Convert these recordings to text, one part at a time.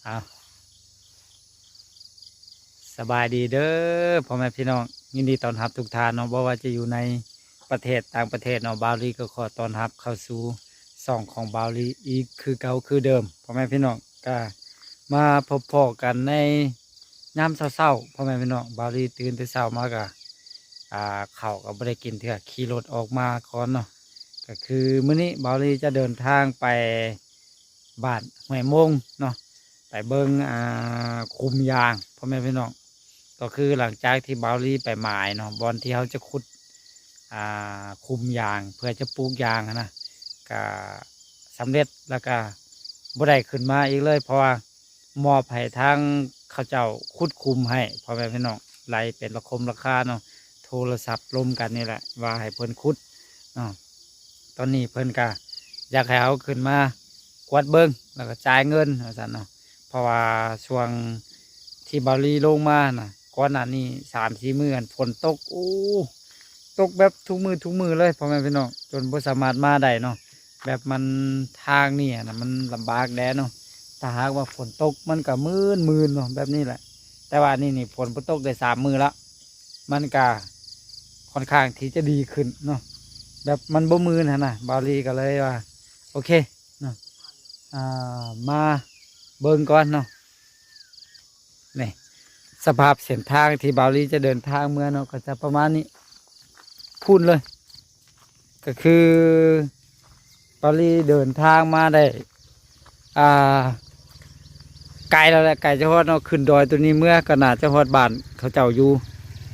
ອ້າວ ສະບາຍດີເດີພໍ່ແມ່ພີ່ນ້ອງ, ຍິນດີຕ້ອນຮັບທຸກທ່ານເນາະ, ບໍ່ວ່າຈະຢູ່ໃນປະເທດຕ່າງປະເທດເນາະ, ບ່າວລີກໍຂໍຕ້ອນຮັບເຂົ້າສູ່ຊ່ອງຂອງບ່າວລີອີກຄືເກົ່າຄືເດີມ. ພໍ່ແມ່ພີ່ນ້ອງ ກໍມາພົບພໍ້ກັນໃນຍາມເຊົ້າໆ ພໍ່ແມ່ພີ່ນ້ອງ, ບ່າວລີຕື່ນແຕ່ເຊົ້າມາກໍ ອ່າ ເຂົ້າກໍບໍ່ໄດ້ກິນເທື່ອ, ຂີ່ລົດອອກມາກ່ອນເນາະ. ກໍຄືມື້ນີ້ບ່າວລີຈະເດີນທາງໄປ ບ້ານຫ້ວຍໂມງເນາະ, ໄປເບິ່ງ ອ່າ ຂຸມຢາງ ພໍ່ແມ່ພີ່ນ້ອງ. ກໍຄືຫຼັງຈາກທີ່ບ່າວລີໄປໝາຍເນາະ ບ່ອນທີ່ເຮົາຈະຂຸດ ອ່າ ຂຸມຢາງ ເພື່ອຈະປູກຢາງຫັ້ນນະ ກະສຳເລັດ ແລ້ວກະບໍ່ໄດ້ຂຶ້ນມາອີກເລີຍ ເພາະວ່າມອບໃຫ້ທາງເຂົາເຈົ້າຂຸດຂຸມໃຫ້ ພໍ່ແມ່ພີ່ນ້ອງ, ໄລ່ເປັນລະຄົມລາຄາເນາະ, ໂທລະສັບລົມກັນນີ້ແຫຼະ ວ່າໃຫ້ເພິ່ນຂຸດເນາະ. ຕອນນີ້ເພິ່ນກະຢາກໃຫ້ເຮົາຂຶ້ນມາກວດເບິ່ງ ແລ້ວກໍຈ່າຍເງິນວ່າຊັ້ນເນາະ, ເພາະວ່າຊ່ວງທີ່ບ່າວລີລົງມານະ ກ່ອນໜ້ານີ້ສາມສີ່ມື້ຫັ້ນ ຝົນຕົກ ໂອ້ ຕົກແບບທຸກມື້ທຸກມື້ເລີຍ ພໍ່ແມ່ພີ່ນ້ອງ, ຈົນບໍ່ສາມາດມາໄດ້ເນາະ. ແບບມັນ ທາງນີ້ນະ ມັນລຳບາກແດ່ເນາະ, ຖ້າຫາກວ່າຝົນຕົກມັນກໍມື່ນໆເນາະ ແບບນີ້ແຫຼະ. ແຕ່ວ່ານີ້ນີ້ ຝົນບໍ່ຕົກໄດ້ສາມມື້ລະ ມັນກະຄ່ອນຂ້າງທີ່ຈະດີຂຶ້ນເນາະ, ແບບມັນບໍ່ມື່ນຫັ້ນນະ. ບ່າວລີກໍເລີຍວ່າ ໂອເຄເນາະ ອ່າ ມາເບິ່ງກ່ອນເນາະ. ນີ້ ສະພາບເສັ້ນທາງທີ່ບ່າວລີຈະເດີນທາງເມືອເນາະ ກໍຈະປະມານນີ້ ພຸ້ນເລີຍ. ກໍຄືບ່າວລີເດີນທາງມາໄດ້ ອ່າ ໄກແລ້ວແຫຼະ ໃກ້ຈະຮອດເນາະ, ຂຶ້ນດອຍຕົວນີ້ເມືອກໍໜ້າຈະຮອດບ້ານເຂົາເຈົ້າຢູ່,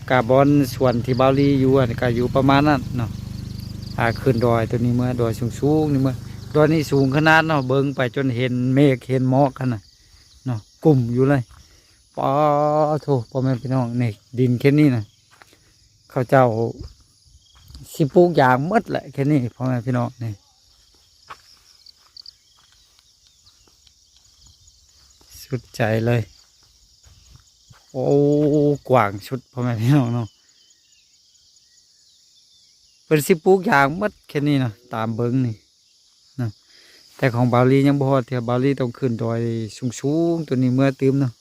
ກະບ່ອນສວນທີ່ບ່າວລີຢູ່ຫັ້ນ ກະຢູ່ປະມານນັ້ນເນາະ. ອ່າ ຂຶ້ນດອຍຕົວນີ້ເມືອ ດອຍສູງໆນີ້ເມືອ, ດອຍນີ້ສູງຂະໜາດເນາະ, ເບິ່ງໄປຈົນເຫັນເມກເຫັນໝອກຫັ້ນນະເນາະ, ກຸ້ມຢູ່ເລີຍ. ປາໂທ້ ພໍ່ແມ່ພີ່ນ້ອງ ນີ້ ດິນເຂດນີ້ນະ ເຂົາເຈົ້າຊິປູກຢາງໝົດແຫຼະເຂດນີ້ ພໍ່ແມ່ພີ່ນ້ອງ. ນີ້ ສຸດໃຈເລີຍ. ໂອ້ ກວ້າງສຸດ ພໍ່ແມ່ພີ່ນ້ອງເນາະ, ເພິ່ນຊິປູກຢາງໝົດເຂດນີ້ນະ ຕາມເບິ່ງນີ້ ນະ. ແຕ່ຂອງບ່າວລີຍັງບໍ່ຮອດເທື່ອ, ບ່າວລີຕ້ອງຂຶ້ນດອຍສູງໆຕົວນີ້ເມືອຕື່ມເນາະ.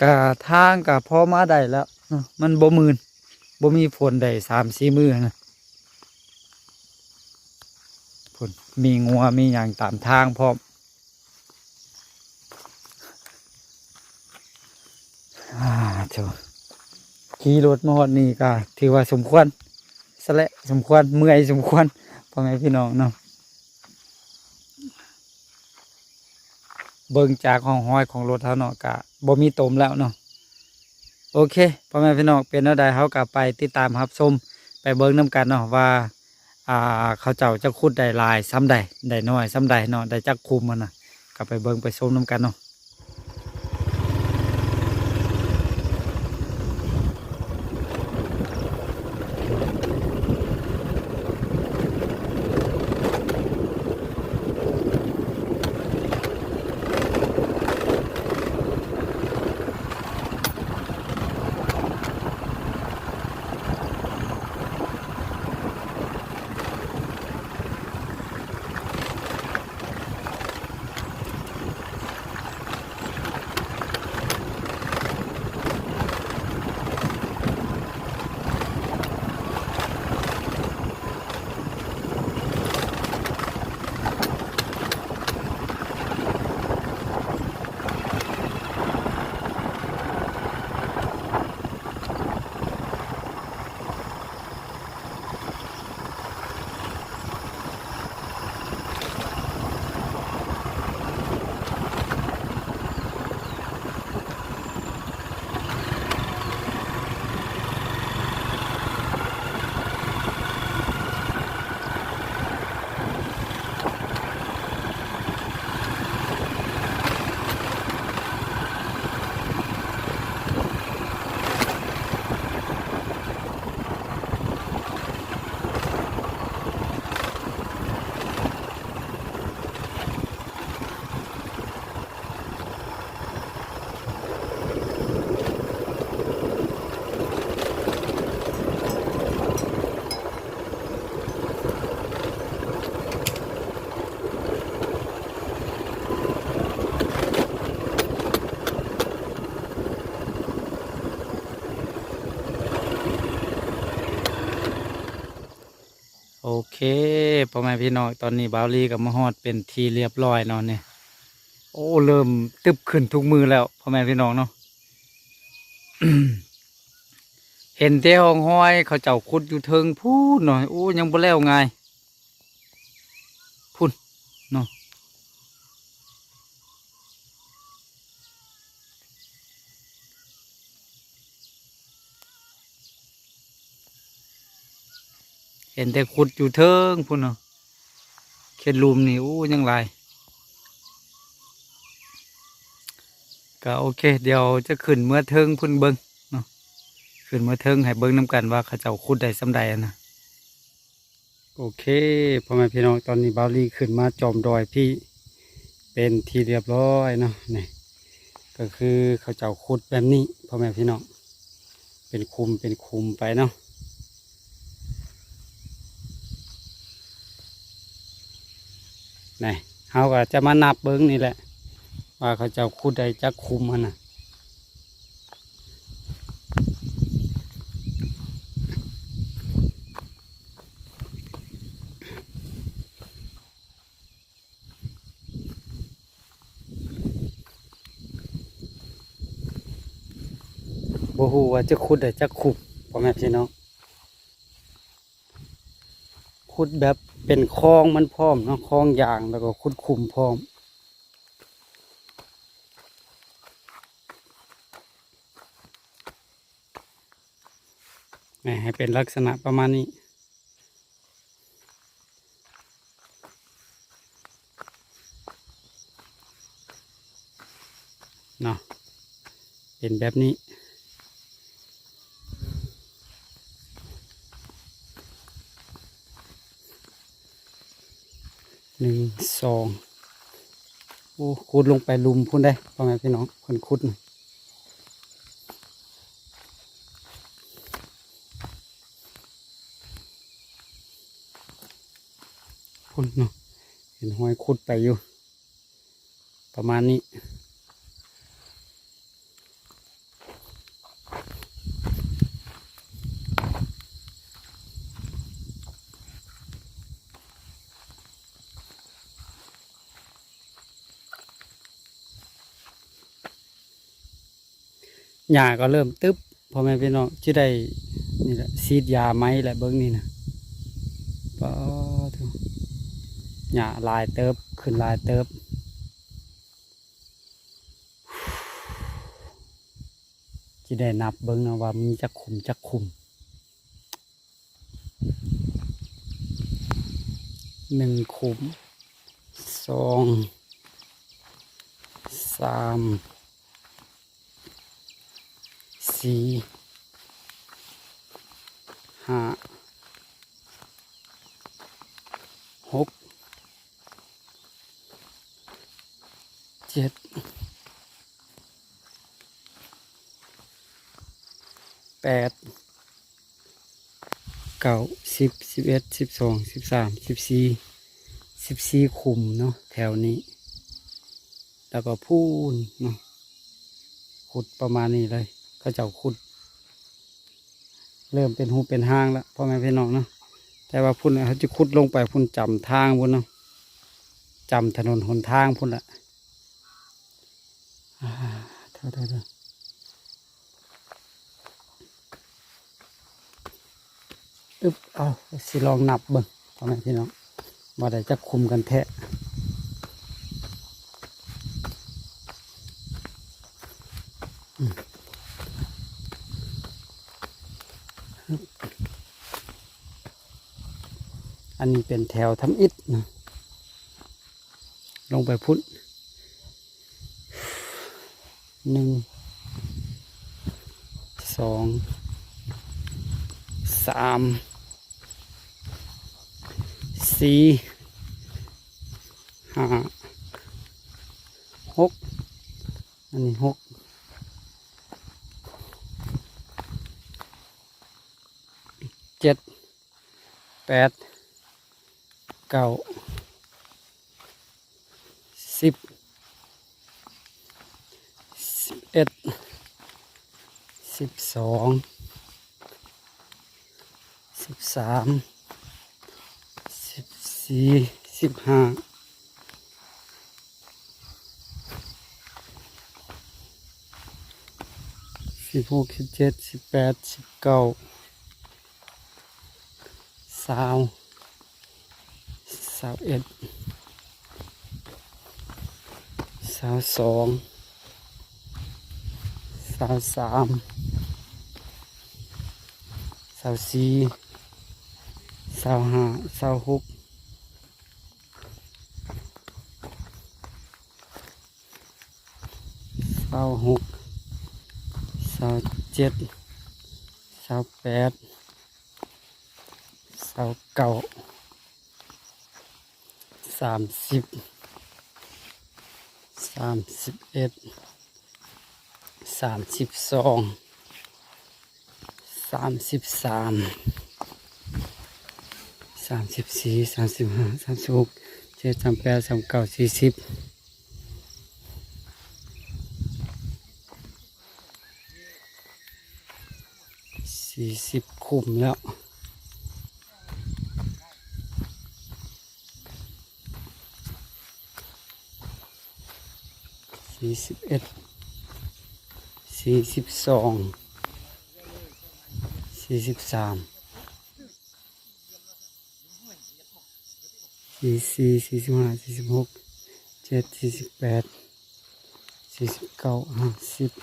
ກະທາງກະພໍມາໄດ້ແລ້ວເນາະ, ມັນບໍ່ມື່ນ ບໍ່ມີຝົນໄດ້ສາມສີ່ມື້ນະ. ພຸ້ນ ມີງົວມີຫຍັງຕາມທາງພ້ອມ. ອ່າ ໂທ້ ຂີ່ລົດມາຮອດນີ້ກໍຖືວ່າສົມຄວນຊະແຫຼະ, ສົມຄວນ ເມື່ອຍສົມຄວນ ພໍ່ແມ່ພີ່ນ້ອງເນາະ. ເບິ່ງຈາກຮ່ອງຮອຍຂອງລົດເຮົາເນາະ ກະບໍ່ມີຕົມແລ້ວເນາະ. ໂອເຄ ພໍ່ແມ່ພີ່ນ້ອງ ເປັນແນວໃດ ເຮົາກໍໄປຕິດຕາມຮັບຊົມ ໄປເບິ່ງນຳກັນເນາະ ວ່າ ອ່າ ເຂົາເຈົ້າຈະຂຸດໄດ້ຫຼາຍສ່ຳໃດ ໄດ້ໜ້ອຍສ່ຳໃດເນາະ ໄດ້ຈັກຂຸມຫັ້ນນະ ກໍໄປເບິ່ງໄປຊົມນຳກັນເນາະ. ໂ ໂອເຄ ພໍ່ແມ່ພີ່ນ້ອງ ຕອນນີ້ບ່າວລີກໍມາຮອດເປັນທີ່ລຽບຮ້ອຍເນາະນີ້. ໂອ້ ເລີ່ມຕຶບຂຶ້ນທຸກມື້ແລ້ວ ພໍ່ແມ່ພີ່ນ້ອງເນາະ. ເຫັນແຕ່ຮ່ອງຮອຍເຂົາເຈົ້າຂຸດຢູ່ເທິງພຸ້ນເນາະ. ໂອ້ ຍັງບໍ່ແລ້ວງ່າຍ ພຸ້ນເນາະ. ເຫັນແຕ່ຂຸດຢູ່ເທິງພຸ້ນເນາະ. ເຂດລຸ່ມນີ້ ໂອ້ ຍັງຫຼາຍ. ກະໂອເຄ ດຽວຈະຂຶ້ນເມືອເທິງພຸ້ນເບິ່ງເນາະ. ຂຶ້ນເມືອເທິງໃຫ້ເບິ່ງນຳກັນວ່າເຂົາເຈົ້າຂຸດໄດ້ສ່ຳໃດຫັ້ນນະ. ໂອເຄ ພໍ່ແມ່ພີ່ນ້ອງ ຕອນນີ້ບ່າວລີຂຶ້ນມາຈອມດອຍພີ້ ເປັນທີ່ລຽບຮ້ອຍເນາະ. ນີ້ກໍຄືເຂົາເຈົ້າຂຸດແບບນີ້ ພໍ່ແມ່ພີ່ນ້ອງ ເປັນຂຸມເປັນຂຸມໄປເນາະ. ນີ້ ເຮົາກໍຈະມານັບເບິ່ງນີ້ແຫຼະ ວ່າເຂົາເຈົ້າຂຸດໄດ້ຈັກຂຸມຫັ້ນນະ. ບໍ່ຮູ້ວ່າຈະຂຸດໄດ້ຈັກຂຸມ ພໍ່ແມ່ພີ່ນ້ອງ. ຂຸດແບບເປັນຄອງມັນພ້ອມເນາະ ຄອງຢາງ ແລ້ວກໍຂຸດຂຸມພ້ອມ. ນີ້ ໃຫ້ເປັນລັກສະນະປະມານນີ້ເນາະ ເປັນແບບນີ້. ໜຶ່ງ ສອງ ໂອ້ ຂຸດລົງໄປຫຼຸມພຸ້ນເດ້ ພໍ່ແມ່ພີ່ນ້ອງ ເພິ່ນຂຸດນະ. ພຸ້ນເນາະ ເຫັນຮອຍຂຸດໄປຢູ່ ປະມານນີ້. ຫຍ້າກໍເລີ່ມຕຶບ ພໍ່ແມ່ພີ່ນ້ອງ ຊິໄດ້ນີ້ແຫຼະ ສີດຢາໃໝ່ແຫຼະ ເບິ່ງນີ້ນະ. ປາໂທ້ ຫຍ້າຫຼາຍເຕີບ ຂຶ້ນຫຼາຍເຕີບ. ຊິໄດ້ນັບເບິ່ງເນາະວ່າມີຈັກຂຸມຈັກຂຸມ. ໜຶ່ງຂຸມ ສອງ ສາມ ສີ່ ຫ້າ ຫົກ ເຈັດ ແປດ ເກົ້າ ສິບ ສິບເອັດ ສິບສອງ ສິບສາມ ສິບສີ່ ສິບສີ່ຂຸມເນາະ ແຖວນີ້. ແລ້ວກໍພຸ້ນເນາະ ຂຸດປະມານນີ້ເລີຍ ເຂົາເຈົ້າຂຸດ ເລີ່ມເປັນຮູເປັນຮ່າງລະ ພໍ່ແມ່ພີ່ນ້ອງເນາະ. ແຕ່ວ່າພຸ້ນເຂົາຈະຂຸດລົງໄປພຸ້ນ ຈຳທາງພຸ້ນເນາະ ຈຳຖະໜົນຫົນທາງພຸ້ນລະ. ອາ ໂທດໆໆ ອຶບ ເອົາ ຊິລອງນັບເບິ່ງ ພໍ່ແມ່ພີ່ນ້ອງ ວ່າໄດ້ຈັກຂຸມກັນແທ້. ອືມ ອັນນີ້ເປັນແຖວທຳອິດນະ ລົງໄປພຸ້ນ ໜຶ່ງ ສອງ ສາມ ສີ່ ຫ້າ ຫົກ ອັນນີ້ຫົກ ເຈັດ ແປດ ເກົ້າ ສິບ ສິບເອັດ ສິບສອງ ສິບສາມ ສີ່ ສິບຫ້າ ສິບຫົກ ສິບເຈັດ ສິບແປດ ສິບເກົ້າ ຊາວ ຊາວເອັດ ຊາວສອງ ຊາວສາມ ຊາວສີ່ ຊາວຫ້າ ຊາວຫົກ ຊາວຫົກ ຊາວເຈັດ ຊາວແປດ ຊາວເກົ້າ ສາມສິບ ສາມສິບເອັດ ສາມສິບສອງ ສາມສິບສາມ ສາມສິບສີ່ ສາມສິບຫ້າ ສາມສິບຫົກ ເຈັດ ສາມແປດ ສາມເກົ້າ ສີ່ສິບ ສີ່ສິບ ຄຸ້ມແລ້ວ ສີ່ສິບເອັດ ສີ່ສິບສອງ ສີ່ສິບສາມ ສີ່ສິບສີ່ ສີ່ສິບຫ້າ ສີ່ສິບຫົກ ເຈັດ ສີ່ສິບແປດ ສີ່ສິບເກົ້າ ຫ້າສິບ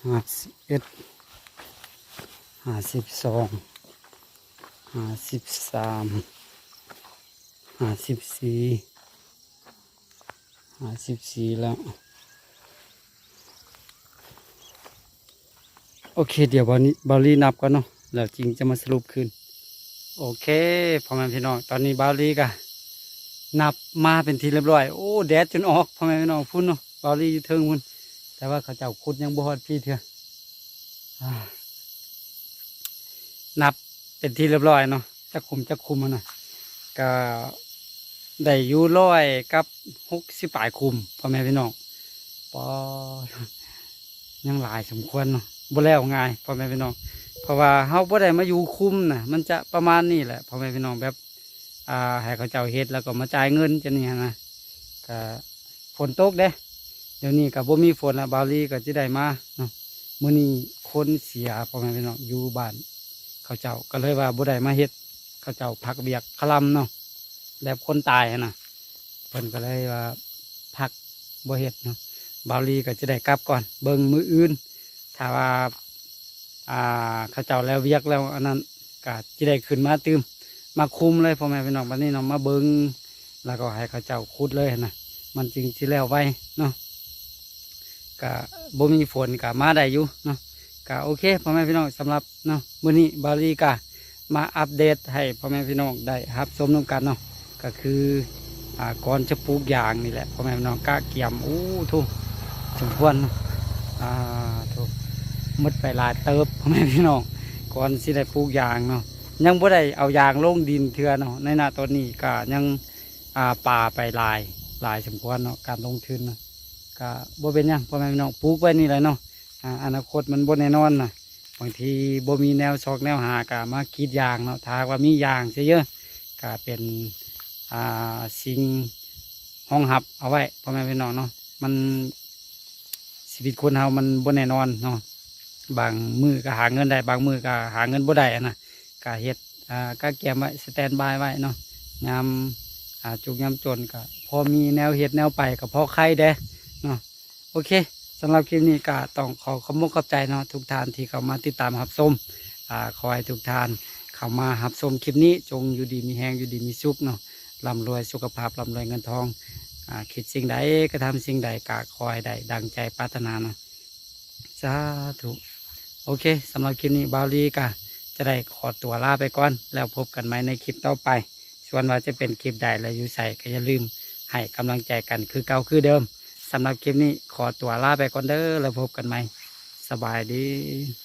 ຫ້າສິບເອັດ ຫ້າສິບສອງ ຫ້າສິບສາມ ຫ້າສິບສີ່ ຫ້າສິບສີ່ແລ້ວ ໂອເຄ ດຽວບ່າວນີ້ ບ່າວລີນັບກ່ອນເນາະ ແລ້ວຈຶ່ງຈະມາສະຫຼຸບຄືນ. ໂອເຄ ພໍ່ແມ່ພີ່ນ້ອງ ຕອນນີ້ບ່າວລີກະນັບມາເປັນທີ່ລຽບຮ້ອຍ. ໂອ້ ແດດຈົນອອກ ພໍ່ແມ່ພີ່ນ້ອງ ພຸ້ນເນາະ ບ່າວລີຢູ່ເທິງພຸ້ນ ແຕ່ວ່າເຂົາເຈົ້າຂຸດຍັງບໍ່ຮອດພີ້ເທື່ອ. ອາ ນັບເປັນທີ່ລຽບຮ້ອຍເນາະ ຈັກຂຸມ ຈັກຂຸມຫັ້ນນະ ກະໄດ້ຢູ່ຮ້ອຍກັບຫົກສິບປາຍຂຸມ ພໍ່ແມ່ພີ່ນ້ອງ. ປາ ຍັງຫຼາຍສົມຄວນເນາະ ບໍ່ແລ້ວງ່າຍ ພໍ່ແມ່ພີ່ນ້ອງ ເພາະວ່າເຮົາບໍ່ໄດ້ມາຢູ່ຄຸມນະ ມັນຈະປະມານນີ້ແຫຼະ ພໍ່ແມ່ພີ່ນ້ອງ ແບບ ອ່າ ໃຫ້ເຂົາເຈົ້າເຮັດ ແລ້ວກໍມາຈ່າຍເງິນຈັ່ງນີ້ຫັ້ນນະ. ກະຝົນຕົກເດ້ ດຽວນີ້ກະບໍ່ມີຝົນລະ ບ່າວລີກໍຊິໄດ້ມາເນາະ. ມື້ນີ້ຄົນເສຍ ພໍ່ແມ່ພີ່ນ້ອງ ຢູ່ບ້ານເຂົາເຈົ້າ ກໍເລີຍວ່າບໍ່ໄດ້ມາເຮັດ ເຂົາເຈົ້າພັກວຽກຄະລຳເນາະ ແບບຄົນຕາຍຫັ້ນນະ ເພິ່ນກໍເລີຍວ່າພັກບໍ່ເຮັດເນາະ. ບ່າວລີກໍຈະໄດ້ກັບກ່ອນ ເບິ່ງມື້ອື່ນ ຖ້າວ່າ ອ່າ ເຂົາເຈົ້າແລ້ວວຽກແລ້ວອັນນັ້ນ ກະຊິໄດ້ຂຶ້ນມາຕື່ມ ມາຄຸມເລີຍ ພໍ່ແມ່ພີ່ນ້ອງ. ບັດນີ້ເນາະ ມາເບິ່ງ ແລ້ວກໍໃຫ້ເຂົາເຈົ້າຂຸດເລີຍຫັ້ນນະ ມັນຈຶ່ງຊິແລ້ວໄວເນາະ. ກະບໍ່ມີຝົນກະມາໄດ້ຢູ່ເນາະ. ກະໂອເຄ ພໍ່ແມ່ພີ່ນ້ອງ ສຳລັບເນາະ ມື້ນີ້ບ່າວລີກະມາອັບເດດໃຫ້ພໍ່ແມ່ພີ່ນ້ອງໄດ້ຮັບຊົມນຳກັນເນາະ. ກໍຄື ອ່າ ກ່ອນຈະປູກຢາງນີ້ແຫຼະ ພໍ່ແມ່ພີ່ນ້ອງ ກະກຽມ ໂອ້ ໂທ້ ສົມຄວນເນາະ ອ່າ ໂທ້ ໝົດໄປຫຼາຍເຕີບ ພໍ່ແມ່ພີ່ນ້ອງ ກ່ອນຊິໄດ້ປູກຢາງເນາະ. ຍັງບໍ່ໄດ້ເອົາຢາງລົງດິນເທື່ອເນາະ ໃນນະຕອນນີ້ກະຍັງ ອ່າ ປາໄປຫຼາຍ ຫຼາຍສົມຄວນເນາະ ການລົງທຶນນະ. ກະບໍ່ເປັນຫຍັງ ພໍ່ແມ່ພີ່ນ້ອງ ປູກໄວ້ນີ້ແຫຼະເນາະ ອາ ອະນາຄົດມັນບໍ່ແນ່ນອນນະ ບາງທີບໍ່ມີແນວຊອກແນວຫາ ກະມາກຣີດຢາງເນາະ. ຖ້າຫາກວ່າມີຢາງເສຍເຢີ ກະເປັນ ອ່າ ສິ່ງຮອງຮັບເອົາໄວ້ ພໍ່ແມ່ພີ່ນ້ອງເນາະ. ມັນ ຊີວິດຄົນເຮົາມັນບໍ່ແນ່ນອນເນາະ ບາງມື້ກະຫາເງິນໄດ້ ບາງມື້ກະຫາເງິນບໍ່ໄດ້ຫັ້ນນະ. ກະເຮັດ ອ່າ ກະກຽມໄວ້ ສະແຕນບາຍໄວ້ເນາະ ຍາມ ອ່າ ທຸກຍາມຈົນ ກະພໍມີແນວເຮັດແນວໄປ ກະພໍໄຄແດ່ເນາະ. ໂອເຄ ສຳລັບຄລິບນີ້ກະຕ້ອງຂໍຂອບມຸກຂອບໃຈເນາະ ທຸກທ່ານທີ່ເຂົ້າມາຕິດຕາມຮັບຊົມ. ອ່າ ຂໍໃຫ້ທຸກທ່ານເຂົ້າມາຮັບຊົມຄລິບນີ້ ຈົ່ງຢູ່ດີມີແຮງ ຢູ່ດີມີສຸກເນາະ ລ່ຳລວຍສຸຂະພາບ ລ່ຳລວຍເງິນທອງ. ອ່າ ຄິດສິ່ງໃດ ກະທຳສິ່ງໃດ ກະຂໍໃຫ້ໄດ້ດັ່ງໃຈປາດຖະໜາເນາະ. ສາທຸ. ໂອເຄ ສຳລັບຄລິບນີ້ບ່າວລີກະຈະໄດ້ຂໍຕົວລາໄປກ່ອນ ແລ້ວພົບກັນໃໝ່ໃນຄລິບຕໍ່ໄປ. ສ່ວນວ່າຈະເປັນຄລິບໃດ ແລະ ຢູ່ໃສ ກໍຢ່າລືມໃຫ້ກຳລັງໃຈກັນຄືເກົ່າຄືເດີມ. ສຳລັບຄລິບນີ້ຂໍຕົວລາໄປກ່ອນເດີ ແລ້ວພົບກັນໃໝ່. ສະບາຍດີ.